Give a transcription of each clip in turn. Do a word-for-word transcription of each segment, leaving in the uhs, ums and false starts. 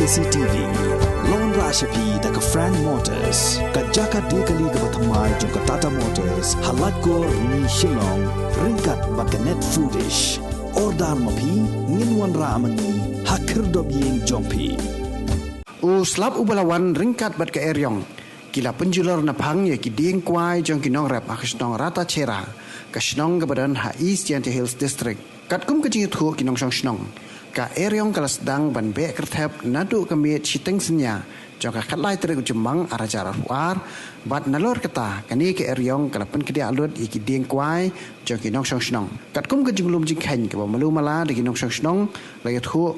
C T V. Lawan rah sha phi da ka Frank Motors, ka jaka die kali kaba thymmai jong ka Tata Motors ha Laitkor, Rni, Shillong, ryngkat bad ka Net Foodish. Order ma phi, ngin wanrah ma ngi ha khyrdop ïing jong phi. U slap uba la wan ryngkat bad ka eriong, ki la pynjulor naphang ïa ki dieng kwai jong ki nongrep ha ka shnong Ratachera, ka shnong kaba don ha East Jaintia Hills District. Katkum ka jingïathuh ki nongshong shnong, ka eriong ka la sdang ban beh kyrthep naduh ka miet shiteng synñia jong ka khatlai tarik u Jymmang ar hajar arphew ar, bad nalor kata kane ka eriong ka la pynkdiah lut ïa ki dieng kwai jong ki nongshong shnong. Katkum ka jinglum jingkheiñ kaba malu mala da ki nongshong shnong, la ïathuh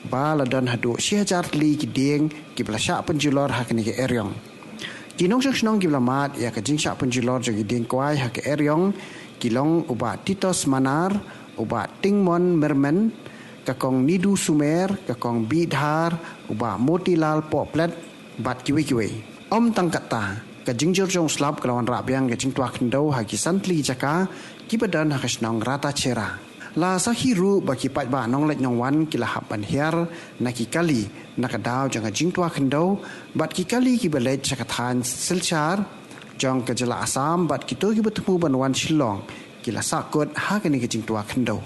ba la don haduh shi hajar tylli ki dieng kiba la shah pynjulor ha kane ka eriong. Ki nongshong shnong kiba la mad ïa ka jingshah pynjulor jong ki dieng kwai ha ka eriong ki long u Bah Titos Manar, u Bah Tingmon Myrmen, ka Kong Nidu Sumer, ka Kong Bidhar, u Bah Motilal Pohplet, bad kiwei kiwei. Ym tang katta, ka jingjur jong u slap ka la wanrah biang ka jingtwa khyndew ha ki san tylli ki jaka kiba don ha ka shnong Ratachera. La sakhi ruh ba ki paidbah nongleit nongwan ki la hap ban hiar na ki kali na ka daw jong ka jingtwa khyndew, bad ki kali kiba leit sha ka thaiñ Silchar jong ka jylla Assam bad kito kiba thmu ban wan Shillong ki la sahkut ha kane ka jingtwa khyndew.